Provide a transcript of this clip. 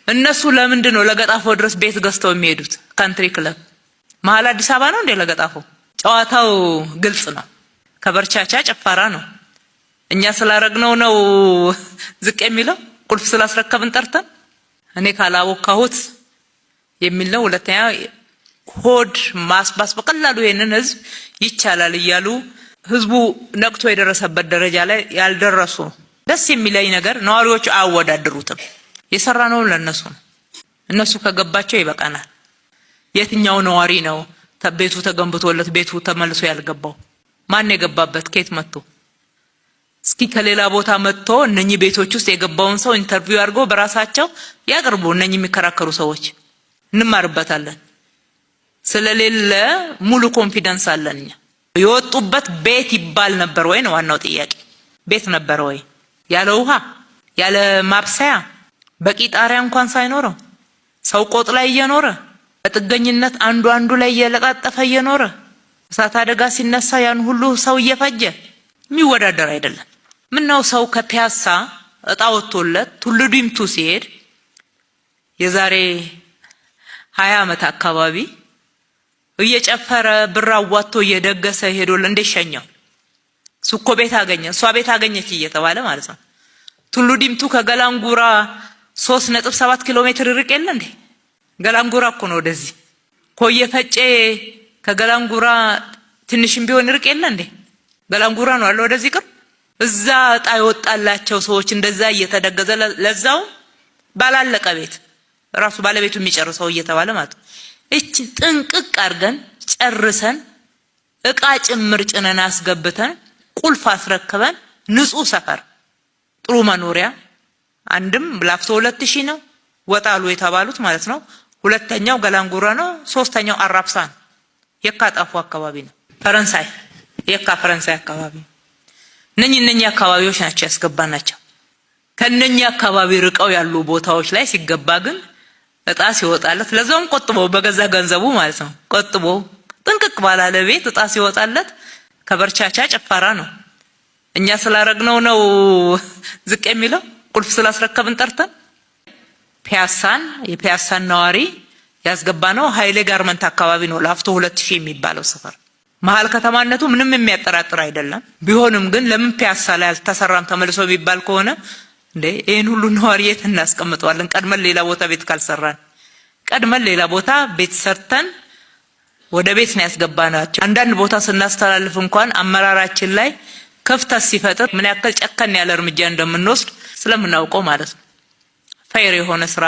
እነሱ ለምንድን ነው ለገጣፎ ድረስ ቤት ገዝተው የሚሄዱት? Country Club መሀል አዲስ አበባ ነው እንዴ ለገጣፎ? ጨዋታው ግልጽ ነው። ከበርቻቻ ጭፈራ ነው። እኛ ስላረግነው ነው ዝቅ የሚለው፣ ቁልፍ ስላስረከብን ጠርተን እኔ ካላቦካሁት የሚል ነው። ሁለተኛ ሆድ ማስባስ በቀላሉ ይሄንን ህዝብ ይቻላል እያሉ ህዝቡ ነቅቶ የደረሰበት ደረጃ ላይ ያልደረሱ። ደስ የሚለኝ ነገር ነዋሪዎቹ አያወዳድሩትም። የሰራነው ለእነሱ ነው። እነሱ ከገባቸው ይበቃናል። የትኛው ነዋሪ ነው ቤቱ ተገንብቶለት ቤቱ ተመልሶ ያልገባው? ማን የገባበት? ከየት መጥቶ? እስኪ ከሌላ ቦታ መጥቶ እነኚህ ቤቶች ውስጥ የገባውን ሰው interview አድርጎ በራሳቸው ያቅርቡ። እነኚህ የሚከራከሩ ሰዎች እንማርበታለን። ስለሌለ ሙሉ confidence አለን እኛ። የወጡበት ቤት ይባል ነበር ወይ ነው ዋናው ጥያቄ። ቤት ነበር ወይ? ያለ ውሃ፣ ያለ ማብሰያ፣ በቂ ጣሪያ እንኳን ሳይኖረው ሰው ቆጥ ላይ እየኖረ፣ በጥገኝነት አንዱ አንዱ ላይ እየለጣጠፈ እየኖረ፣ እሳት አደጋ ሲነሳ ያን ሁሉ ሰው እየፈጀ የሚወዳደር አይደለም። ምነው ሰው ከፒያሳ እጣ ወጥቶለት ቱሉ ዲምቱ ሲሄድ የዛሬ 20 ዓመት አካባቢ እየጨፈረ ብር አዋጥቶ እየደገሰ ሄዶ እንዴት ሸኘው? እሱ እኮ ቤት አገኘ፣ እሷ ቤት አገኘች እየተባለ ማለት ነው። ቱሉ ዲምቱ ከገላንጉራ 3.7 ኪሎ ሜትር ይርቅ የለ እንዴ? ገላንጉራ እኮ ነው ወደዚህ። ኮየ ፈጬ ከገላንጉራ ትንሽም ቢሆን ይርቅ የለ እንዴ? ገላንጉራ ነው አለ ወደዚህ ቅርብ። እዛ እጣ የወጣላቸው ሰዎች እንደዛ እየተደገዘ፣ ለዛውም ባላለቀ ቤት ራሱ ባለቤቱ የሚጨርሰው እየተባለ ማለት ነው። እቺ ጥንቅቅ አድርገን ጨርሰን እቃ ጭምር ጭነን አስገብተን ቁልፍ አስረክበን ንጹህ ሰፈር፣ ጥሩ መኖሪያ፣ አንድም ላፍቶ 2000 ነው ወጣሉ የተባሉት ማለት ነው። ሁለተኛው ገላንጉራ ነው። ሶስተኛው አራብሳ ነው። የካ ጣፎ አካባቢ ነው። ፈረንሳይ፣ የካ ፈረንሳይ አካባቢ፣ እነኚህ እነኚህ አካባቢዎች ናቸው ያስገባናቸው። ከነኚህ አካባቢ ርቀው ያሉ ቦታዎች ላይ ሲገባ ግን እጣ ሲወጣለት፣ ለዛውም ቆጥቦ በገዛ ገንዘቡ ማለት ነው፣ ቆጥቦ ጥንቅቅ ባላለ ቤት እጣ ሲወጣለት ከበርቻቻ ጭፈራ ነው። እኛ ስላረግነው ነው ዝቅ የሚለው፣ ቁልፍ ስላስረከብን ጠርተን። ፒያሳን የፒያሳን ነዋሪ ያስገባ ነው ኃይሌ ጋርመንት አካባቢ ነው፣ ላፍቶ 2000 የሚባለው ሰፈር። መሀል ከተማነቱ ምንም የሚያጠራጥር አይደለም። ቢሆንም ግን ለምን ፒያሳ ላይ አልተሰራም ተመልሶ የሚባል ከሆነ፣ እንዴ ይህን ሁሉ ነዋሪ የት እናስቀምጠዋለን? ቀድመን ሌላ ቦታ ቤት ካልሰራን፣ ቀድመን ሌላ ቦታ ቤት ሰርተን ወደ ቤት ነው ያስገባናቸው። አንዳንድ ቦታ ስናስተላልፍ እንኳን አመራራችን ላይ ክፍተት ሲፈጥር ምን ያክል ጨከን ያለ እርምጃ እንደምንወስድ ስለምናውቀው ማለት ነው። Fair የሆነ ስራ